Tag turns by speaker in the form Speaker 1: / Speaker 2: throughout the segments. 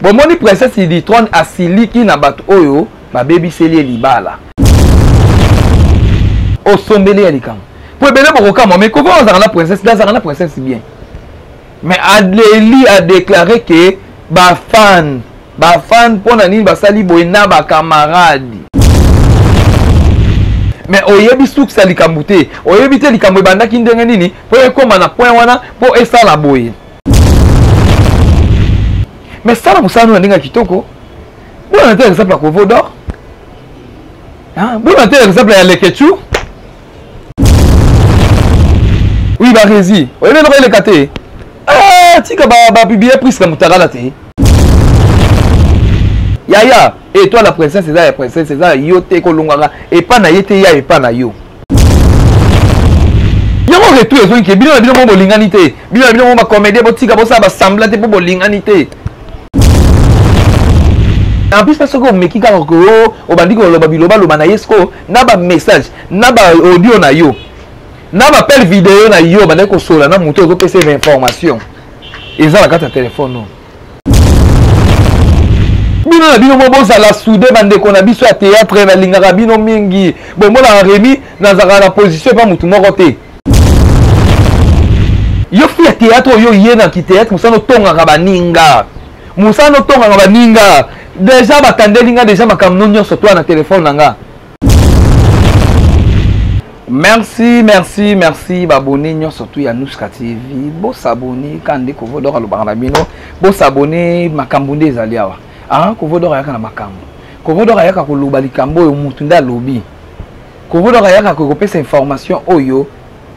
Speaker 1: Bomoni princesse du trône asiliki na bato oyo babebiseli ye libala. Osombeli ya likambo. Po ebele bokokamwa mais koko azalaka na princesse, azalaka na princesse bien. Mais Adeli a déclaré que ba fan, ba fan pona nini basali boye na ba camarades. Mais oyebi succès ya likambo te, oyebi te likambo ebandaki ndenge nini po ekoma na point wana po esala boye. Mais sala mosala na ndenge ya kitoko. Bona te exemple ya Kovo d'or. Bona te exemple ya Leketchou. Oui, Barezi. Oyebi eloko eleka te. Ah, tika ba ba publier Prisca Mutakala te. Yaya, et toi la princesse eza ya princesse eza yo te kolongaka epa na ye te ya epa na yo. Yango retour ezongi ke bino na bino moko bolingani te. Bino na bino moko ba comédien botika bosala ba semblant te mpo bolingani te. En plus soki omeki kaka ko obandi koloba biloba loba na ye siko na ba message na ba audio na yo na ba appel video na yo bandaki kosola na moto ozopesa ye ba information eza na kati ya telefone oyo. Bino na bino mo bozala soude bandeko na biso ya théâtre, nalingaka bino mingi. Bomonaka Remy nazalaka na position epa motu moko te. Yo fille ya théâtre oyo ye na ki théâtre mosala otongaka baninga, mosala otongaka baninga déjà batandeli nga déjà makambo no nyonso toa na telefone na nga. Merci, merci, merci babone nyonso tu ya Nouchka TV. Bosabone ka nde Kovo d'or alobaka na bino, bosabone makambo nde ezali awa. Ah, Kovo d'or ayaka na makambo. Kovo d'or ayaka koloba likambo oyo mutu nde alobi. Kovo d'or ayaka kopesa information oyo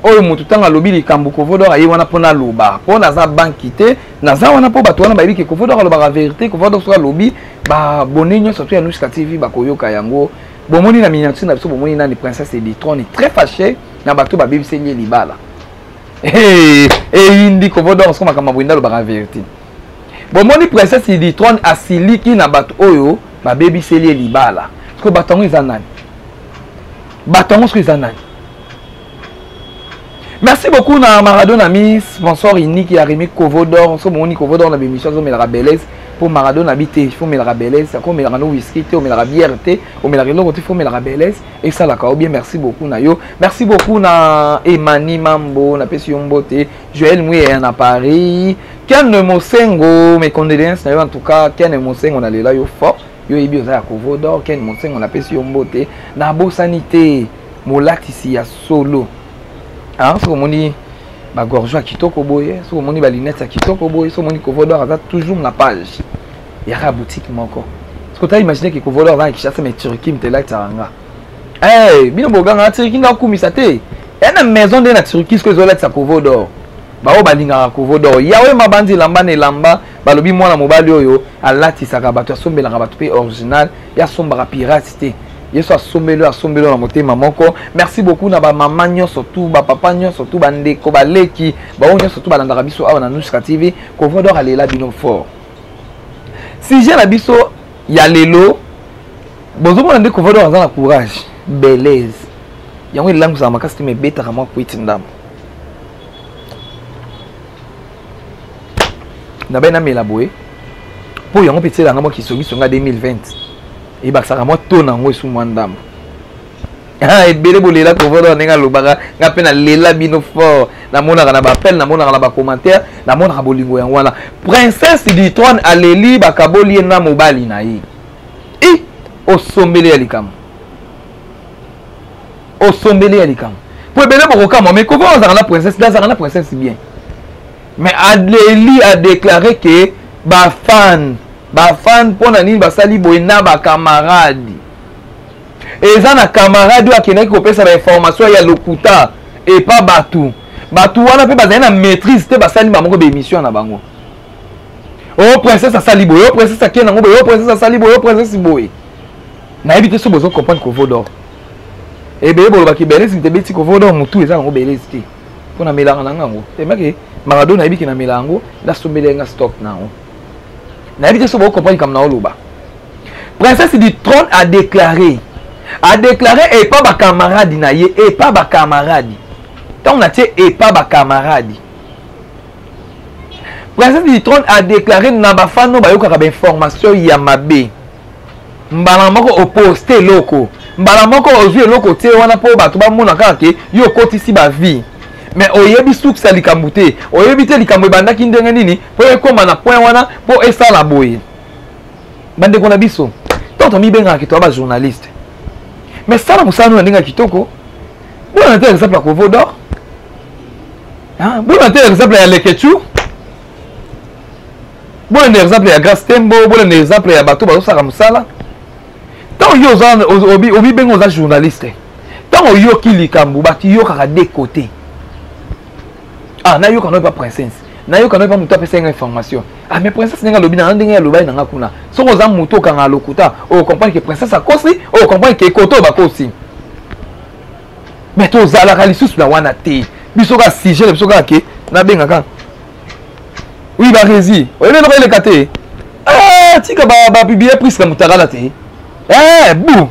Speaker 1: oyo mutu ntango alobi likambo Kovo d'or aye wana mpona aloba, mpo naza banki te, naza wana mpo bato wana bayebi ke Kovo d'or alobaka vérité. Kovo d'or soki alobi, babone nyonso tu ya Nouchka TV bakoyoka yango. Bomoni na miniature na biso, bomoni nani princesse du trône très fâché na bato babebiseli ye libala. Hey, eyindi Kovo d'or soki makambo boyinda alobaka vérité. Bomoni princesse du trône asiliki na bato oyo babebiseli ye libala. Soki bato yango eza nani? Bato yango soki eza nani? Merci beaucoup na Maradona mi sponsor unique ya Remy Kovo d'or. So bomoni Kovo d'or na bémission azomelaka Belaise po Maradona bi te, il faut melaka Belaise, ako melaka no whisky te, omelaka bière te, omelaka eloko te, il faut melaka Belaise esalaka bien. Merci beaucoup na yo. Merci beaucoup na Emani Mambo, na pesi yo mbote, Joël Mouye na Paris, Ken Mosengo, mes condoléances na yo en tout cas, Ken Mosengo na lela yo fort. Yo yebi oza ya Kovo d'or, Ken Mosengo na pesi yo mbote, na bosani te molatisi ya solo. Ah, soki omoni ba gorgeon ya kitoko boye, soki omoni ba lunettes ya kitoko boye, soki omoni Kovo d'or aza toujours na page yaka boutique moko. Soki ota imaginer que Kovo d'or aza na Kinshasa mais Turquie mtelatisaka nga. Hey, bino boganga na Turquie nga okumisa te. Ya na maison nde na Turquie soki ezolatisa Kovo d'or. Baoyo balingaka Kovo d'or. Yawe mabandi elamba na elamba, balobi mwana mobali oyo alatisaka bato, asombelaka bato pe original, ya asombaka pirate te. Yesu asombeli oyo asombeli oyo na motema moko. Merci beaucoup na ba mama nyonso tu, ba papa nyonso tu, ba ndeko, ba leki, ba oyo nyonso tu balandaka biso awa na Nouchka TV. Kovo d'or alela bino fort. Sujet na biso ya lelo, bozomona nde Kovo d'or aza na courage, Belaise. Yango elangwisaka makasi te, mais ebetaka mwa kwiti ndambo. Nabai namela boye mpo yango mpe etielanga mwa kisongisonga 2020 ebakisaka mwa to na yango esu mwa ndambo. Ah, ebele bolela Kovo d'or ndenge alobaka, nga mpe nalela bino fort. Namonaka na ba appel, namonaka na ba commentaire, namonaka bolingo yango wana. Princesse du trône aleli bakaboli ye na mobali na ye. I osombeli ya likambo. Osombeli ya likambo. Po ebele bokokamwa, mais Kovo azalaka na princesse, azalaka na princesse bien. Mais Adeli a déclaré que ba fan, ba fan pona nini basali boye na ba camarades. Eza na camarade oyo akendaki kopesa ba information ya lokuta epa bato. Bato wana pe bazali na maîtrise te, basali bango ba émission na bango. Oh princesse asali boye, oh princesse akende nango boye, oh princesse asali boye, oh princesse boye. Nayebi te soki bozo comprendre Kovo d'or. Ebele bolobaki Belaise te beti Kovo d'or mutu eza nango Belaise te. Mpo na melaka na ngango. Emaki Maradona nayebi ke na mela yango, nasombeli nga stock na yango. Nayebi te soki bo comprendre likambo na oloba. Princesse du trône a déclaré, a déclaré et pas ba camarades na ye, et pas ba camarades. Tant na tie et pas ba camarades. Princesse du trône a déclaré na bafano bayokaka bainformation ya mabe. Mbala moko oposte eloko, mbala moko ozwi eloko tie wana mpo bato bamona kaka ke yo okotisi bavie, mais oyebi source ya likambo te, oyebi te likambo ebandaki ndenge nini mpo ekóma na point wana mpo esala boye. Bandeko na biso, ntango tomibengaka ke toya bajournaliste, mais sala mosala no na ndenge ya kitoko. Bona te exemple ya Kovo d'Or, bona te exemple ya Leketchou, bolanda exemple ya Grace Tembo, bolanda exemple ya bato bazosaka mosala. Ntango yo oza omibenga oza journaliste, ntango oyoki likambo bato yokaka de côté. Ah, nayoka no epa princesse, nayoka no epa moto apesa nga information. Ah, mais princesse ndenge alobi na ndenge alobaki na nga kuna, soki oza moto okanga lokuta, ocomprendre ke princesse akosi, ocomprendre ke koto oyo bakosi. Mais tozalaka lisusu na wana te, biso kaka sujet na biso kaka ke nabengaka oui baresi, oyebi eloko eleka te. Ah, tika bapublie priske motakala te. Eh, bu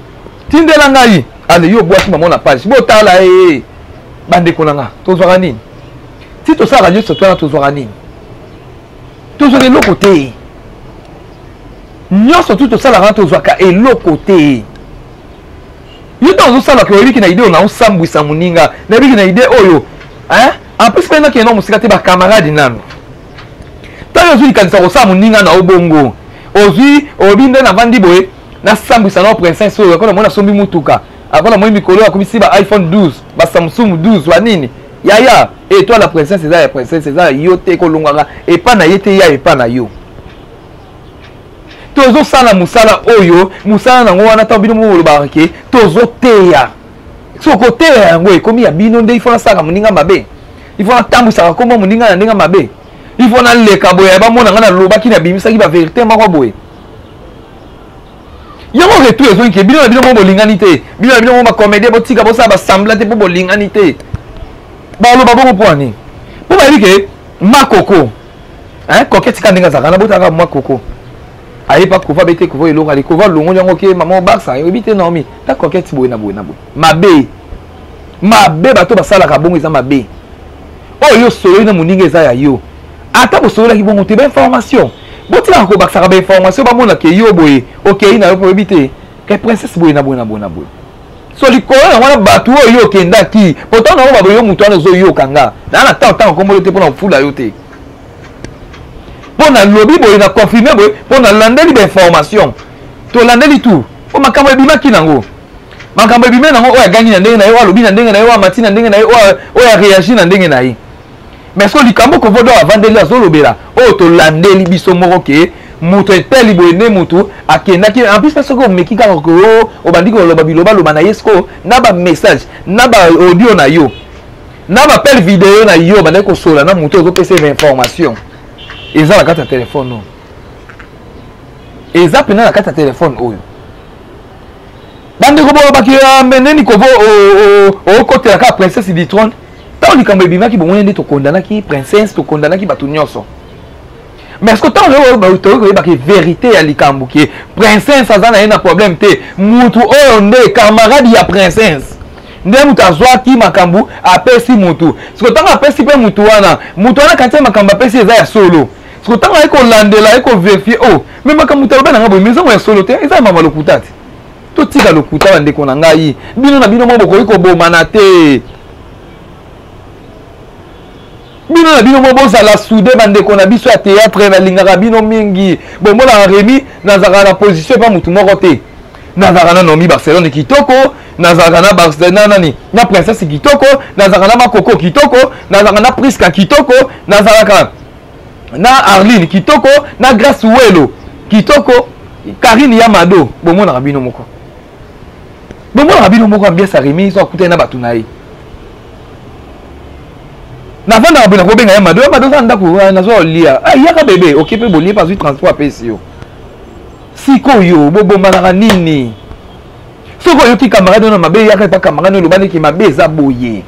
Speaker 1: tindela ngai ale yo obwaki mamo na page botala ye. Bandeko na nga, tozwaka nini ti tosalaka nyonso to wana? Tozwaka nini? Tozwaka eloko te. Nyonso tu tosalaka, tozwaka eloko te. Yo ntango ozosalaka, oyebiki na idée oyo naosambwisa moninga, nayebiki na idée oyo, hein? En plus mpe nakende mosika te, bacamarade nano. Ntango ozwi likanisa kosala moninga na yo bongo, ozwi oyebi nde navandi boye, nasambwisa nao princesse oyo akola mona asombi mutuka, akola moi mikolo akomisi ba iPhone 12, ba Samsung 12, banini. Yaya, étoile ya princesse eza ya princesse, eza ya yo te, kolongaka epa na ye te, ya epa na yo. Tozosala mosala oyo, mosala nango wana, ntango bino moko bolobaka ke tozoteya, soki koteya yango ekomi ya bino nde ifo nasalaka moninga mabe, ifo natambwisaka kombo moninga na ndenge mabe, ifo naleka boye bamona nga nalobaki, nabimisaki baverité moko boye. Yango retour ezongi ke bino na bino moko bolingani te, bino na bino moko bacomédien botika bosala basembla te mpo bolingani te. Baloba bongo mpo ani? Mpo bayebi ke makoko coquette tika ndenge azalaka na botaka mwa koko ayepa kova bete kova eloko ali kova longoli yango ke mama Barça oyebi te Naomi ta coquette boye na boye na boye. Mabe mabe, bato basalaka bongo eza mabe. Oyo yo sololi na moninga eza ya yo, ata bosololaki bongo te. Bainformation botikaka kobakisaka bainformation, bamona ke yo boye okei na yo mpo oyebi te ke princesse boye na boye na boye na boye. So likolo na wana bato oyo yo okendaki pourtant nango baboye yo moto wana ozoyoka nga naa na ntango ntango kombolo te mpona kofula yo te, mpo nalobi boye na confirme boye, mpo nalandeli bainformation, tolandeli tout mpo makambo ebimaki nango, makambo ebimi nango, oyo agangi na ndenge na ye, oyo alobi na ndenge na ye, oyo amati na ndenge na ye, oyo aréagi na ndenge na ye. Mais soki likambo kovodo avandeli azolobela oyo tolandeli biso moko ke moto eteli boye nde moto akendaki. En plus soki omeki kaka ko obandi koloba bilobaloba na ye, sikoyo na bamessage na baaudio na yo na bapele video na yo bandaki kosola na moto ozopesa ye bainformation, eza na kati ya telefone oyo, eza mpena na kati ya telefone oyo. Bandeko bolobaki neni kovo okotela kaka princesse du trône. Ntango likambo ebimaki bomoni nde tokondanaki princesse, tokondanaki bato nyonso. Mais ce que ntango toyoki koyebaki vérité ya likambo ke princesse aza na ye na problème te, mutu oyo nde camarade ya princesse nde moto azwaki makambo apesi mutu. Siko ntango apesi mpe mutu wana, mutu wana kanti makambo apesi eza ya solo. Siko ntango aye kolandela, aye kovérifie, o mais makambo moto aloba nanga boye, mais ezango ya solo te, eza ya mama lokuta te. Totika lokuta bandeko na ngai, bino na bino moko bokoki kobomana te, bino na bino mo bozala soude. Bandeko na biso ya théâtre, nalingaka bino mingi. Bomonaka Remi nazalaka na position epa motu moko te, nazalaka na Nomi Barcelone kitoko, nazalaka na Barcelone nani na princesse kitoko, nazalaka na Makoko kitoko, nazalaka na Priska kitoko, nazalaka na Arline kitoko, na Grace Welo kitoko, Karine ya Mado. Bomonaka bino moko, bomonaka bino moko ambiance ya Remi so akutani na bato na ye. Navandaka boye, nakobenga ya Mado, ya Mado oza ndako, nazwa olia, yaka bebe, oke mpe bolie mpe azwi transport apesi yo. Sikoyo bobombanaka nini? Soki oyoki camarade oyo na mabe, yaka epa camarade oyo, oloba ndeke mabe eza boye,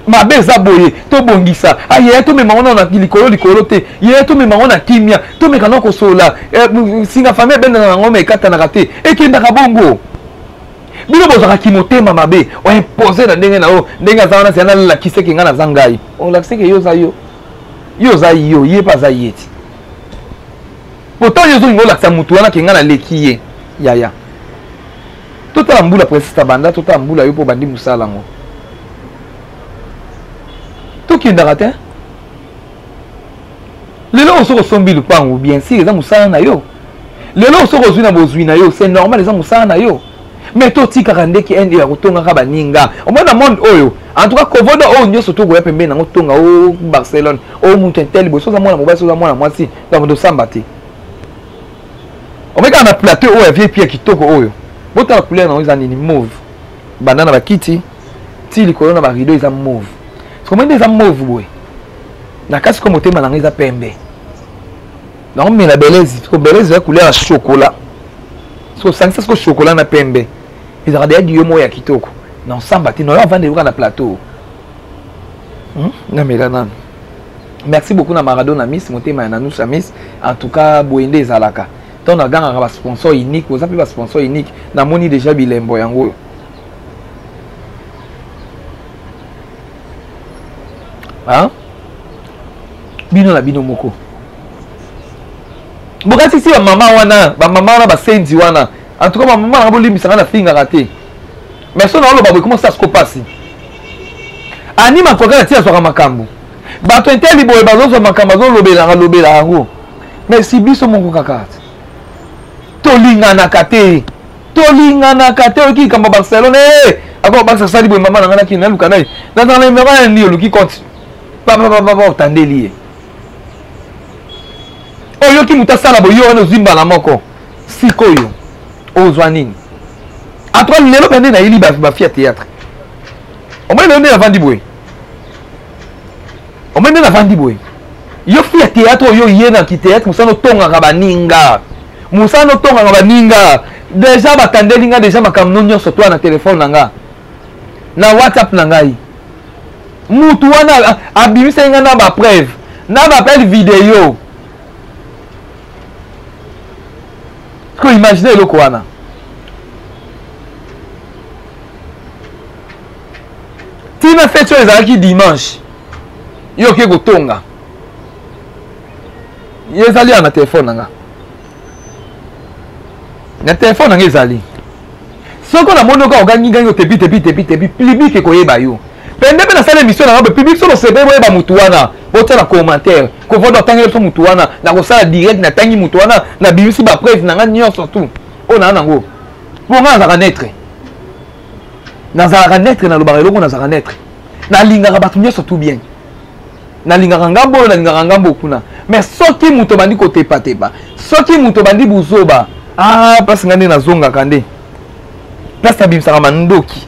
Speaker 1: mabe eza boye, tobongisa. Ayeya tomema ngo na likolo likolo te, yeya tomema ngo na kimia, tomeka na kosola singa famille ebendaka yango ma ekatanaka te, ekendaka bongo. Bino bozalaka kimotema mabe, oimpose na ndenge na yo ndenge aza wana, zela nalakiseke ngai naza ngai, olakiseke yo oza yo. Yo oza yo, ye mpe aza ye ti. Pourtant yo ozolinga olakisa motu wana ke ngai naleki ye. Yaya. Totala mbula princesse abanda, totala mbula yo mpo obandi mosala yango. Tokendaka te. Lelo soki osombi lupangu, bien sûr eza mosala na yo. Lelo soki ozwi na bozwi na yo, c'est normal eza mosala na yo. Mais totikaka ndeki ende ya kotongaka baninga. Omoni na monde oyo, en tout cas kovodo oyo nyonso tokoya pembeni nango tonga o Barcelone, o moto intel boye, soki oza mwana mobali, soki oza mwana mwasi, donc tosamba te. Omoni kaka na plateau oyo ya VIP ya kitoko oyo, botala couleur nango eza nini, mauve. Banda na bakiti ti likolo na ba rideau eza mauve. Soki omoni nde eza mauve boye, na kasi ko motema na ngai eza pembe. Naomela belezi, ko belezi ya couleur ya chocolat. Soki osangisa siko chocolat na pembe, ezalaka deya diyo moko ya kitoko. Na osamba te, nayo avanda eyoka na plateau. Namela nanu. Merci beaucoup na Maradona Miss, motema ya Nanoucha Miss. En tout cas, boye nde ezalaka. Tant nagangaka ba sponsor unique, oza pe ba sponsor unique, namoni déjà bilembo yango oyo. Hein? Bino na bino moko. Bokatisi ba mama wana, ba mama wana ba senzi wana. En tout cas ba mama na bolimbisa nga na fingaka te. Mais so na oloba boye comment ça se passe? Ani makoka na tia zwaka makambo. Bato inteli boye bazozwa makambo bazolobelaka lobela yango. Mais si biso moko kaka tolinganaka te. Tolinganaka te oyoki likambo ya Barcelone eh ako Barca sali boye mama na nga nakini naluka naye. Nazala na numéro ya nini oluki compte. Papa papa papa otandeli ye. Oyoki moto asala boye yo wana ozwi mbala moko. Sikoyo ozwa nini? En tout cas lelo mpe nde nayeli ba fille ya théâtre. Omoni lelo nde navandi boye. Omoni nde navandi boye. Yo fille ya théâtre oyo ye na ki théâtre mosala otongaka baninga. Mosala otongaka baninga. Déjà batandeli nga déjà makambo no nyonso toi na téléphone na nga. Na WhatsApp na ngai. Mutu wana abimisaki nga na ba preuve, na ba appel vidéo. Ko imaginer eloko wana. Tina fête oyo ezalaki dimanche. Yo oke kotonga. Ye ezali na téléphone na nga. Na téléphone na nga ezali. Soko namoni oka ogangi gangi otepi tepi tepi tepi public ekoyeba yo. Pende pe nasala émission na nga public solo sepe boyeba mutu wana. Botia na commentaire. Kovodo atangeli biso mutu wana na kosala direct na tangi mutu wana na bimisi ba preuve na nga nyonso tout. Oyo na nango. Po nga nazalaka neutre. Nazalaka neutre, nalobaka eloko nazalaka neutre. Nalingaka bato nyonso tout bien. Nalingaka ngambo oyo, nalingaka ngambo kuna. Mais soki moto bandi kotepatepa, soki moto bandi buzoba, ah, place nga nde nazongaka nde. Place nabimisaka mandoki.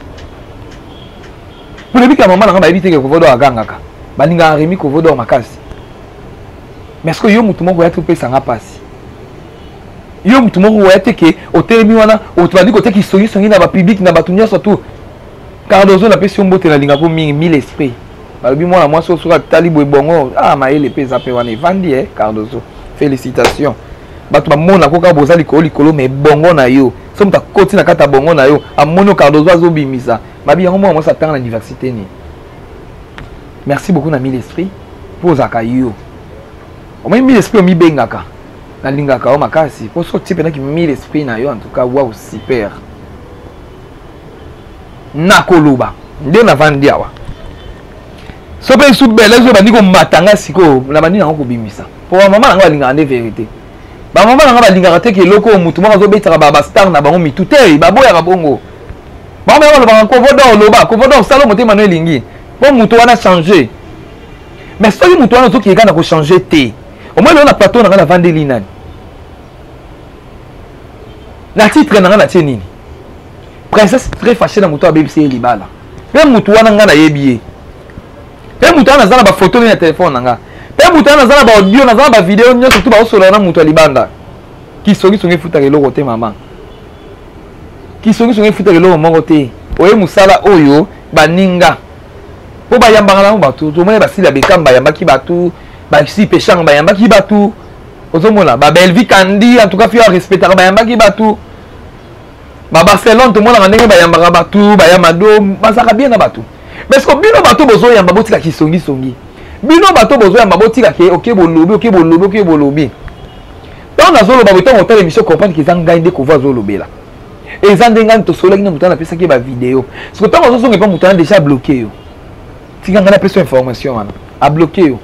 Speaker 1: Pour ebika mama na nga bayebi te ke Kovodo agangaka. Balingaka Rémi Kovodo makasi. Mais est-ce que yo moto moko ya te opesa nga pasi? Yo moto moko oya te ke otelemi wana, obandi kotia kisongisongi na ba public na bato nyonso tout. Cardozo napesi yo mbote, nalinga ko mingi, mille esprit. Balobi mwana mwasi oyo soki atali boye bongo, ah mayele pe eza pe wana evandi eh Cardozo. Félicitations. Bato bamona ko kaka boza likolo likolo mais bongo na yo. Soki moto akoti na kati ya bongo na yo, amoni yo Cardozo azobimisa. Babi yango mwana mwasi atanga na université nini? Merci beaucoup na mille esprit po ozalaka yo. Omoni mille esprit omibengaka. Nalingaka yo makasi po soki otie mpenaki mille esprit na yo en tout cas wow super. Nakoloba nde navandi awa. So mpe lisusu bele oyo bandi komata nga sikoyo na bandi nango kobimisa. Po ba mama na nga balingaka nde vérité. Ba mama na nga balingaka te ke eloko oyo motu moko azobetisaka ba star na bango mitu te, baboyaka bongo. Bango mpe balobaka Kovodo oloba, Kovodo osala motema no elingi. Po motu wana changer. Mais soki motu wana ozokende kaka na kochanger te. Omoni lelo na plateau na nga navandeli nani? Na titre na nga natie nini? Princesse très fâchée na moto abebisi ye libala. Pe motu wana nga nayebi ye. Pe motu wana naza na ba photo na téléphone na nga. Pe motu wana naza na ba audio, naza na ba vidéo nyonso tout baosolola na moto ya libanda. Kisongisongi efutaka eloko te mama. Kisongisongi efutaka eloko moko te. Oye mosala oyo baninga po bayambaka nango bato, tomoni basila bekamba bayambaki bato, basi peshanga bayambaki bato, ozomona ba Bellevue Kandi en tout cas fio respectaka bayambaki bato. Ba Barcelone tomonaka ndenge bayambaka bato, bayamado bazalaka bien na bato. Mais est-ce que bino bato bozoyamba botika kisongisongi? Bino bato bozoyamba, botika ke oke bolobi, oke bolobi, oke bolobi. Ntango nazoloba boye, ntango otala émission, comprendre ke eza ngai nde Kovo azolobela, eza nde ngai tosololaki na moto wana, napesaki ye bavideo. Siko ntango azozonga epa moto wana, déjà bloqué yo. Tika ngai napesa information wana, abloqué yo.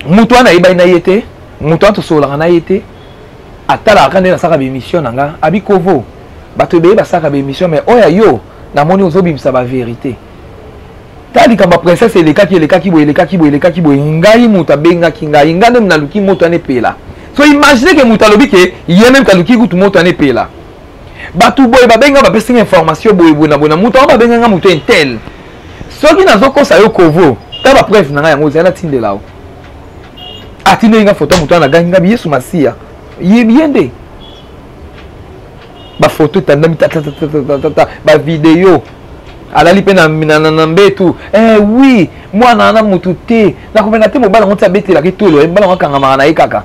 Speaker 1: Moto wana ayebani na ye te, moto wana tosololaka na ye te, atalaka kaka nde nasalaka baémission na nga. Abi Kovo, bato ebele basalaka baémission, mais oyo yo namoni ozobimisa bavérité. Ta likambo ya princesse elekaki, elekaki boye, elekaki boye, elekaki boye. Ngai moto abengaki ngai, ngai nde naluki moto wana epela. So imagine ke moto alobi ke ye meme aluki kutu moto wana epela. Bato boye babenga, bapesi nga information boye boye na boye na moto yango, babenga nga moto intel. Soki nazokosa yo Kovo, ta bapreuve na ngai yango ezali, natindela yo. Atindeli nga foto ya moto wana, nagangi nga Yesu Masiya, ye nde. Bafoto etandami tatatatata, bavideo alali mpe na mbetu. Eh oui, mwana wana motu te, nakomena te. Mobali yango ti abetelaki tolo, mobali yango akangamaka na ye kaka.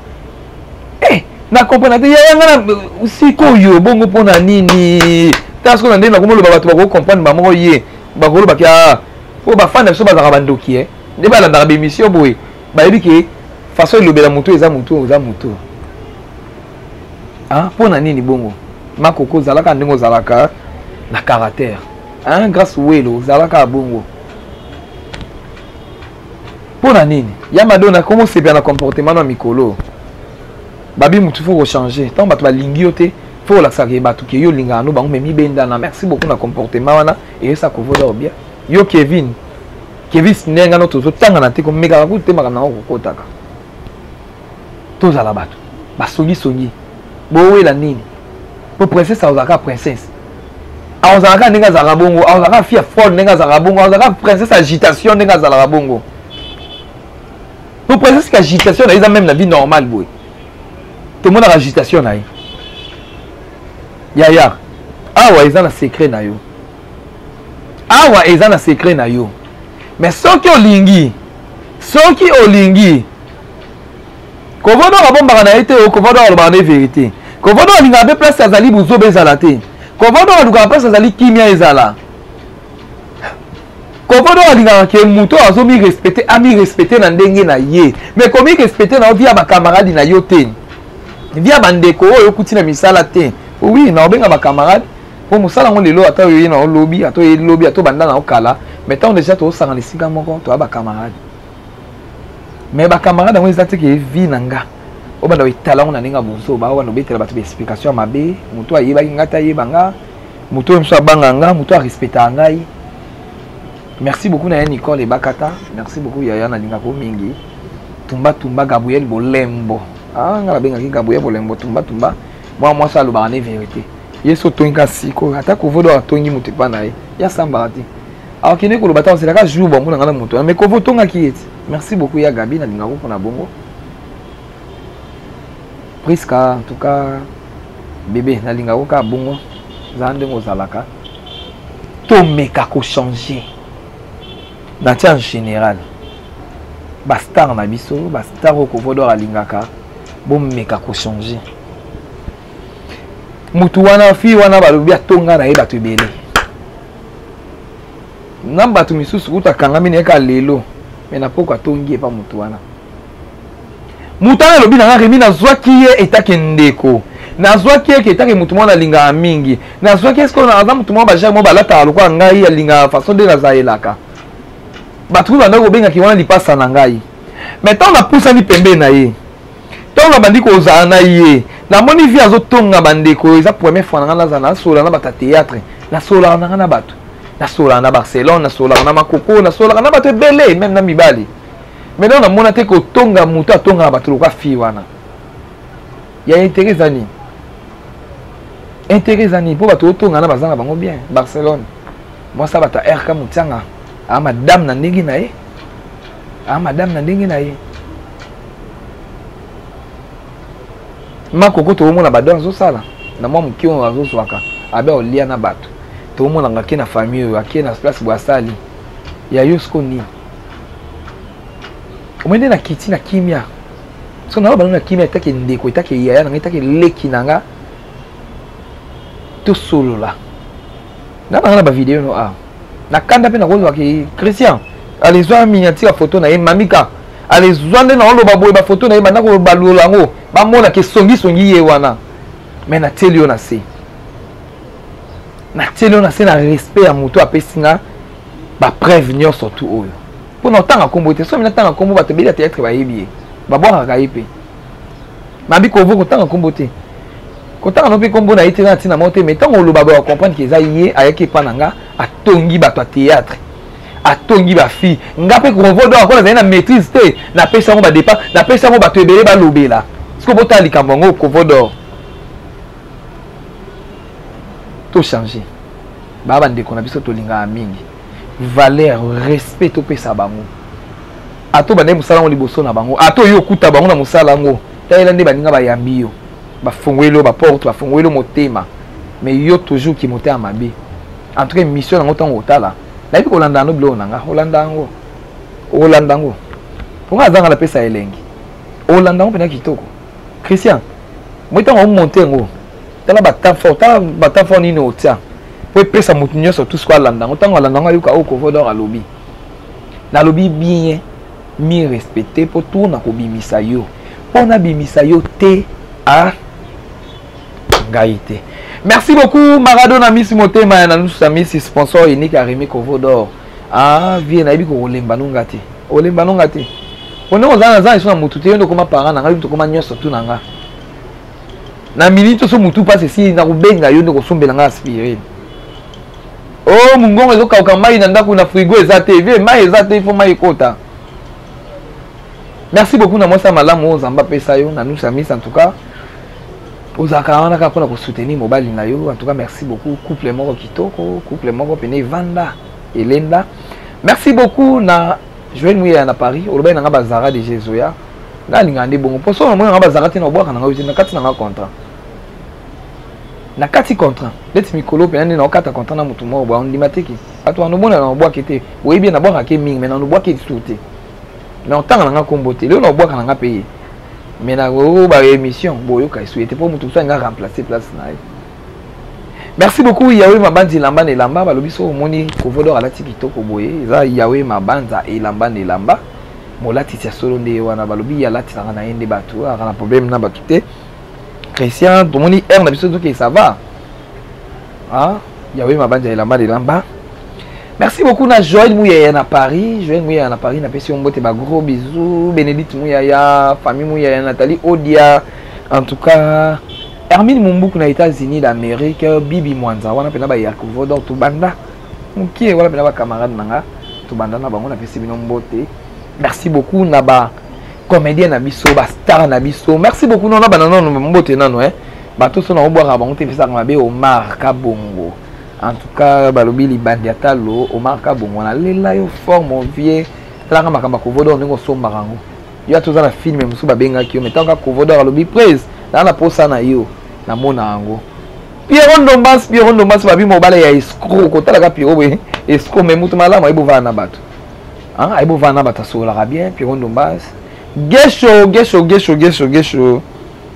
Speaker 1: Eh, nakomprena te yaya nga na sikoyo bongo mpona nini. Ta sikoyo na ndenge nakomoloba, bato bakocomprendre bamoko ye bakolobaki a po bafani na biso bazalaka bandoki e nde balandaka bémission boye, bayebi ke façon elobela motu eza motu, eza motu. Ah, mpo na nini bongo? Makoko, ozalaka ndenge ozalaka na caractère, hein? Grâce Welo, ozalaka bongo mpo na nini? Ya Madonna, komo osepela na comportement na mikolo. Babi motu faut kochange ntango bato balingi yo te, faut kolakisaka ye bato ke yo olingaka no bango, me mibendana. Merci beaucoup na comportement wana, eyesa kovoda bien yo. Kevin, Kevin ndenge no tozotangana te, komekaka kutu te makambo nango kokotaka. Tozala bato basongisongi, bowela nini? Po princesse azalaka princesse, azalaka ndenge azalaka bongo, azalaka fille folle ndenge azalaka bongo, azalaka princesse agitation ndenge azalaka bongo. Po princesse ka agitation na ye eza même na vie normale boye, tomonaka agitation na ye. Yaya, awa eza na secret na yo, awa eza na secret na yo. Mais soki olingi, soki olingi, Kovodo abombaka na ye te. O Kovodo alobaka na ye vérité. Kovodo alingaka mpe place azali buzoba ezala te. Kovodo alukaka place azali kimia ezala. Kovodo alingaka ke moto oyo azomi respecte, ami respecte na ndenge na ye. Mais komi respecte na yo via bacamarade na yo te, via bandeko oyo okuti na misala te. Oui, na obenga bacamarade mpo mosala yango lelo, ata oyo ye na olobi, ata oye lobi, ata obanda na okala, mais ntango déjà tozosangana esika moko, toya bacamarade. Mais bacamarade yango eza te ke vie na nga obanda koetala yango na ndenge ya bozoba, obanda obetela bato baexplication ya mabe. Moto ayebaki nga te, ayeba nga. Moto oyo mosusu abanga nga, moto arespectaka ngai. Merci beaucoup na ya Nicole Ebakata, merci beaucoup yaya, nalingaka yo mingi. Tumba tumba Gabriel Bolembo, ah, nga nabengaki Gabriel Bolembo tumba tumba. Mwana mwasi alobaka ne vérité. Ye so otongi kaka sikoyo, ata Kovodo atongi moto epa na ye, ye asambaka te, akende koloba ta ozelaka jour bamona nga na moto wana. Mais Kovo otongaki ye ti. Merci beaucoup ya Gabi, nalingaka mpona bongo. Priska, en tout cas bébé, nalingaka kaka bongo, ezala ndenge ozalaka. Tomeka kochange na tia en général bastar na biso, bastar oyo Kovodor alingaka, bomeka kochange. Motu wana, fille wana, balobi atonga na ye bato ebele na bato misusu kutu akangami na ye kaka lelo, me na poko atongi epa motu wana. Motu wana alobi na nga: "Remi, nazwaki ye etake ndeko, nazwaki ye etake motu moko nalingaka mingi, nazwaki eske aza motu moko bajare moko balataka lokola ngai, alingaka façon nde nazalelaka." Bato kutu bandaki kobengaki wana lipasa na ngai. Mais ntango napusani pembeni na ye, ntango nabandi kozala na ye, namoni vie azotonga bandeko. Eza première fois na ngai nazala nasola na bato ya théâtre. Nasolaka na ngai na bato, nasolaka na Barcelone, nasolaka na Makoko, nasolaka na bato ebele, même na mibali. Maintenant namona te kotonga moto atongaka bato lokola fille wana. Ya intérêt eza nini? Intérêt eza nini? Mpo bato otonga na baza na bango bien. Barcelone, mwasi bato ya RK Motianga, aa madame na ndenge na ye, aa madame na ndenge na ye. Makoko, tokomona badon azosala na mwa moke oyo azozwaka, abe olia na bato. Tokomonanga ake na famille oyo, ake na place boye, asali ya yo. Siko nini? Omoi nde nakiti na kimia. So nayo bano na kimia, etake ndeko, etake yaya na ngai, etake leki na nga, tosolola nga na nga na bavideo no. A na kanda mpe nakozwaki Christian. Ale zwa miniature ya photo na ye mamika. Ale zwa nde na oloba boye ba photo na ye banda ko balola yango bamona ke songi songi ye wana. Mais natieli yo na se. Natieli yo na se na respect ya moto apesi nga ba preuve nyonso tu oyo. Mpo na otanga nkombo te, soki natanga nkombo bato ebele ya théâtre bayebi ye. Babwakaka ye mpe. Mabi kovo kotanga nkombo te. Kotanga no mpe nkombo na ye te na ntina moko te, mais ntango oloba boye comprendre ke eza ye ayaki epa na nga atongi bato ya théâtre. Atongi ba fille nga mpe kovo donc akola azali na maîtrise te, napesi yango ba dépense, napesi yango bato ebele balobela. Sikoyo botala likambo yango kovo d'or. To changer. Ba bandeko na biso tolingaka mingi. Valeur, respect topesa bango. Ato bandaki mosala yango liboso na bango. Ato yo okuta bango na mosala yango. Tayela nde baninga bayambi yo. Bafongweli yo ba porte, bafongweli yo motema. Mais yo toujours ki motema mabe. En tout cas mission nango ntango otala. Nayebi kolanda yango biloko na nga, olanda yango. Olanda yango. Mpo nga azanga napesa elengi. Olanda yango mpenza kitoko. Christian, moi ntango omonte yango, tala ba temps fort, tala ba temps fort nini otia. Po epesa moto nyonso tout ce alanda yango, ntango alanda yango ayoka oyo Kovo d'or alobi. Nalobi bien, mi respecter po tour na kobimisa yo. Po nabimisa yo te a ngai te. Merci beaucoup Maradona Miss Motema ya nanusu Miss sponsor unique ya Remy Kovo d'or. Ah vie nayebi ko kolemba nonga te. Olemba nonga te. Pona ozala na zala na mutu te yo ndokoma parent na ngai tokoma nyonso tu na nga. Na minute so mutu passe si na kobenga yo ndoko sombela nga aspirine. Oh mungongo ezokauka mai na ndako na frigo eza te. Vie mai eza te il faut mai ekota. Merci beaucoup na mwasi ya malamu oyo Nzambe apesa yo na nusa miss en tout cas. Ozalaka wana kaka mpona kosoutenir mobali na yo en tout cas merci beaucoup couple moko kitoko couple moko pene evanda elenda merci beaucoup na Joël Muyaya na Paris olobaki na nga bazara déjà ezoya nga alingaka nde bongo mpo soki namoni nga bazara te na obwaka na nga yo te na kati na nga contrat na kati contrat neti mikolo mpena nde naokata contrat na motu moko boye ondima te ke bato wana omona na obwaki te oyebi ye nabwakaka ye mingi mai na obwaki lisusu te mais otanga na nga nkombo te lelo na obwaka na nga mpe ye mais na oyo ba émission boyoka esu te mpo moto mosusu alinga remplacer place na ye. Merci beaucoup Yahweh Mabanza elamba na elamba balobi so omoni Kovo d'or alati kitoko boye eza Yahweh Mabanza elamba na elamba molatisi ya solo nde ye wana balobi ye alatisaka na ye nde bato azalaka na problème na bato te. Christian tomoni heure na biso toke ça va ah Yahweh Mabanza elamba na elamba. Merci beaucoup na Joël Mouyaya na Paris. Joël Mouyaya na Paris, na pesi yo mbote ba gros bisous. Bénédicte Mouyaya, famille Mouyaya, Nathalie Odia. En tout cas, Hermine Mumbuku na États-Unis d'Amérique, Bibi Mwanza, wana pena ba Yakuvo donc tubanda. Mukie wana pena ba camarade nanga, tubanda na bango na pesi bino mbote. Merci beaucoup na ba comédien na biso, ba star na biso. Merci beaucoup non na ba nano mbote nano hein. Bato so na obwaka bango te pesaka mabe Omar Kabongo. En tout cas, balobi libandi ya talo, Omar Kabongo na lela yo fort mon vieux. Talaka makambo ya Kovo d'or ndenge osombaka yango. Yo ata oza na film mosusu babengaki yo, mais tango kaka Kovo d'or alobi prese, naa na posa na yo, namona yango. Pierrot Ndombas, Pierrot Ndombas babi mobala ya escroc, kotalaka Pierrot boye escroc mais mutu malamu ayebi ovanda na bato. Hein, ayebi ovanda na bato asololaka bien Pierrot Ndombas. Gesho, Gesho, Gesho, Gesho, Gesho.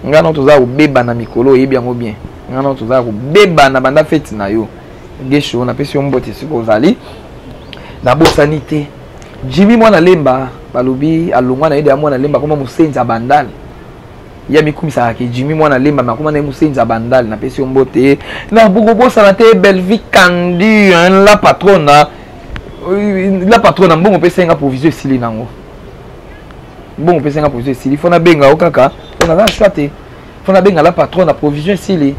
Speaker 1: Nga na toza kobeba na mikolo oyebi yango bien. Nga na toza kobeba na banda feti na yo. Gesho napesi yo mbote esika ozali. Nabosani te. Jimmy mwana lemba balobi alongwa na ye deya mwana lemba akoma mosenzi ya bandal. Ya mikumisaka ke Jimmy mwana lemba mais akoma na ye mosenzi ya bandal. Napesi yo mbote. Na bokobosana te Bellevue Candy, hein, la patrona. La patrona mbongo pesa nga provision esili nango. Mbongo pesa nga provision esili. Faut nabenga yo kaka. Faut naza choix te. Faut nabenga la patrona provision esili.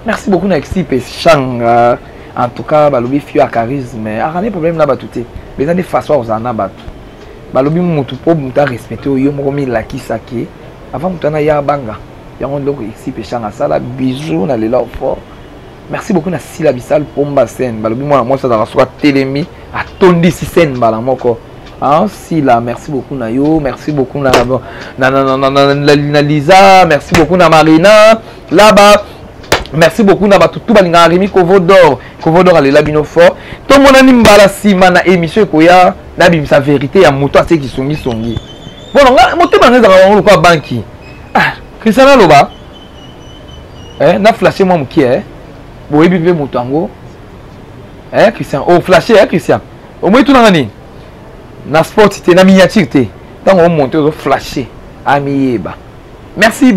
Speaker 1: Merci beaucoup na Exip Shanga. En tout cas, balobi fio ya charisme. Akane problème na bato te. Mais eza nde façon ya kozala na bato. Balobi mutu po mutu a respecter yo moko milakisa ke avant mutu ana ya banga. Yango ndoko Exip Shanga sala bisous na lela fort. Merci beaucoup na Sila Bisal Pomba scène. Balobi mwana mwasi azalaka soki atelemi atondisi scène mbala moko. Ah, Sila, merci beaucoup na yo, merci beaucoup na na na na na na, na Lisa, merci beaucoup na Marina là-bas. Merci beaucoup na bato tout balingaka Rémi Kovo d'or. Kovo d'or alela bino fort. Tomonani mbala sima na émission ekoya na bimisa vérité ya moto aseki songi songi. Bon, nga motema nga ezalaka bango lokola banki. Ah, Christian aloba. Eh, na flasher mwa mokie eh. Boyebi mpe moto yango. Eh, Christian, oh flasher eh Christian. Omoni tunanga nini? Na sport te, na miniature te. Ntango omonte, ozoflashe, amiyeba. Merci.